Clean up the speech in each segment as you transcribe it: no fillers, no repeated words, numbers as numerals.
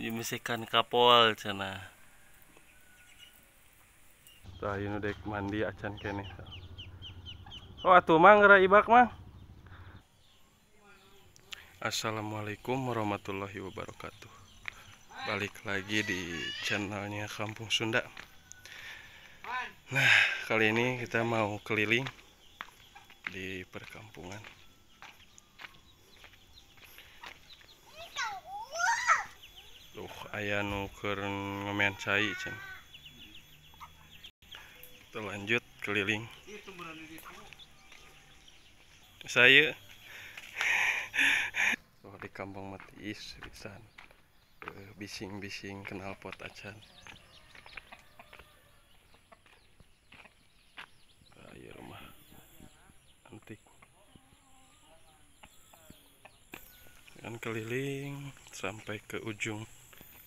Nuju kapol cenah. Tah ieu nu dek mandi acan keneh. Oh atuh mang geura ibak mah. Assalamualaikum warahmatullahi wabarakatuh. Balik lagi di channelnya Kampung Sunda. Nah, kali ini kita mau keliling di perkampungan. Tuh, aya nu keur ngomean cai cenah. Kita lanjut keliling. Saya oh, di kampung mati pisan. Bising-bising knalpot acan. Ayo rumah antik. Dan keliling sampai ke ujung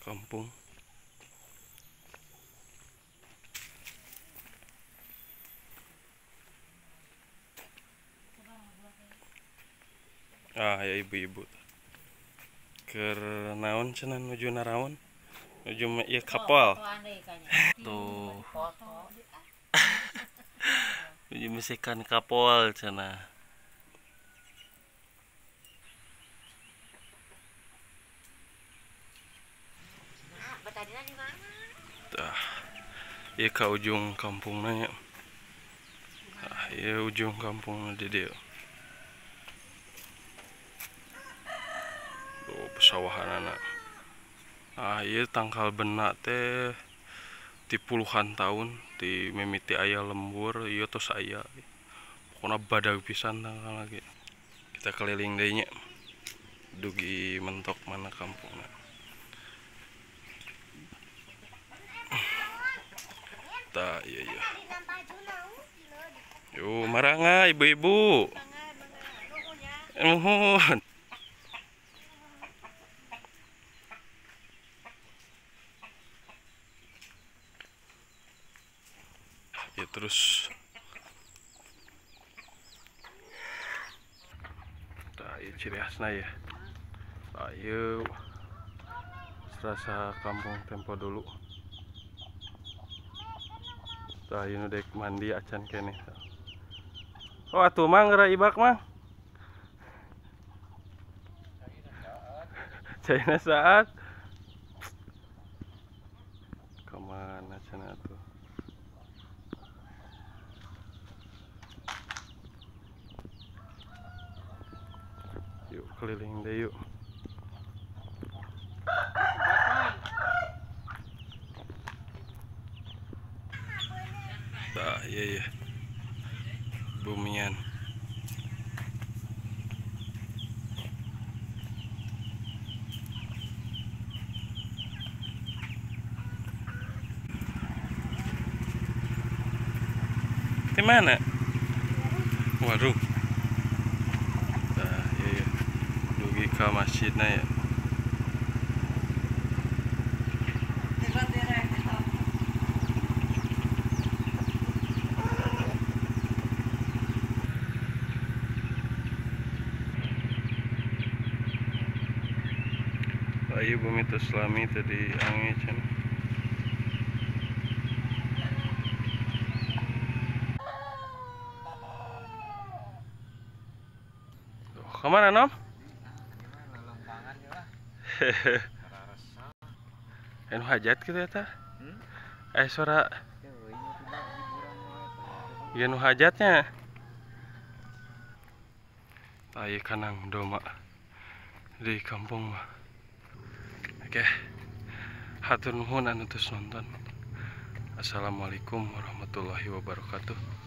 kampung. Ah ya ibu-ibu. Keur naon cenah nuju naraon? Nuju ieu kapal. Tuh. Nuju misikan kapol cenah. Tah. Ieu ka ujung kampungna nya. Ah, ieu ujung kampungna di dieu. Pesawahan anak. Ah ieu tangkal benak teh di puluhan tahun di mimiti aya lembur ieu tos aya. Pokona badag pisan tangkal lagi. Kita keliling deui nya. Dugi mentok mana kampungna. Tah ieu ieu. Yo maranga ibu-ibu. Nuhun. Ya terus nah, ya ciri khasnya ya. Ayo serasa kampung tempo dulu. Tah ieu nu dek mandi acan keneh. Oh atuh mang geura ibak mah. Caina saat. Kemana cenah atuh? Yuk keliling deh yuk. Nah, iya iya. Bumian. Di mana? Waduh. Nah, iya iya. Dugi ka masjidna ya. Ayo bumi terselami tadi angin cenah. Kemana nom? Anu hajat gitu ya ta? Eh suara. Ya nu hajatnya. Tai kanang doma di kampung mah. Oke. Hatur nuhun anu terus nonton. Assalamualaikum warahmatullahi wabarakatuh.